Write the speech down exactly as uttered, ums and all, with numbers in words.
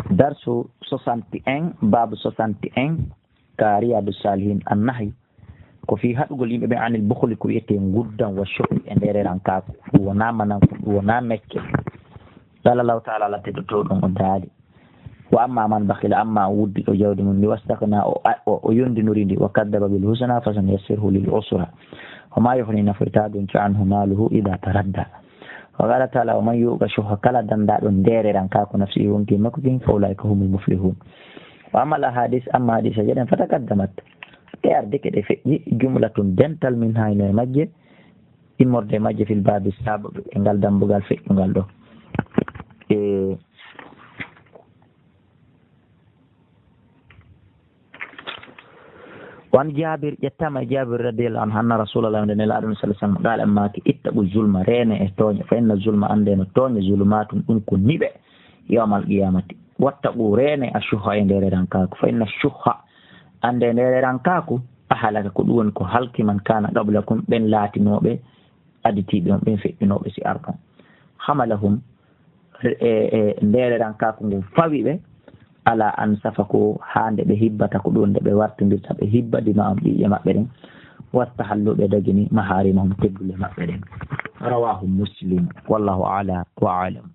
Darsu soixante et un, baabu soixante et un, ka Riyadu Salihin, annahyu, ko fii haɗugol yimɓe ɓen anil bukhli, ko wi'etee nguddan, wa shuhhi, e ndeererankaaku. Ɗum wonaa manan, ɗum wonaa mecce. Qala Allahu ta'ala, Alla teddotoo ɗum o daali, "Wa amma man bakhila, amma o wuddi o jawdi mun ndi, wastaghna, o, o, o yondinori ndi, wa kadhdhaba bil husna, fasanuyassiruhu lil usra. Wa ma yughni, nafoytaa ɗum, anhu maluhu idha taradda." Wa qala ta'ala, "Wa man yuqa shuhha," kala dandaaɗo ndeererankaaku, "nafsihi," wonki makko kin, "fa ulaika humul muflihun." Wa ammal ahadis, amma hadiseeje ɗen, fataqaddamat, ɗe ardike ɗe feƴƴi, jumlatun, dental, minha, hino e majje, immorde e majje, fil baabi sabiq, e ngal dambugal feƴƴungal ɗoo. E, Wan Jaabir, ƴettaama e Jaabir radiyallahu anhu, anna Rasulallah, nde Nelaaɗo sallallahu alaihi wasallam, qaala, maaki, "Ittaqu zulma, reene e tooñe, fa inna zulma, annde no tooñe, zulumaatun, ɗum ko niɓe, yawmal qiyamati. Wattaqu, reene, ashuhha, e ndeererankaaku, fa inna shuhha, annde ndeererankaaku, ahalaka, ko ɗum woni ko halki, man kaana qablakum, ɓen laatinooɓe aditiiɓe on, ɓen feƴƴunooɓe si ardon." Hamalahum, e, e ndeererankaaku ngun fawi ɓe, ala an safaku, haa nde ɓe hibbata, ko ɗum nde ɓe wartindirta, ɓe hibba, dima'ahum, ƴiiƴe maɓɓe ɗen, wastahallu, ɓe dagini, maharimahum, teddule maɓɓe ɗen. Rawahu Muslim, wallahu a'la wa a'lam.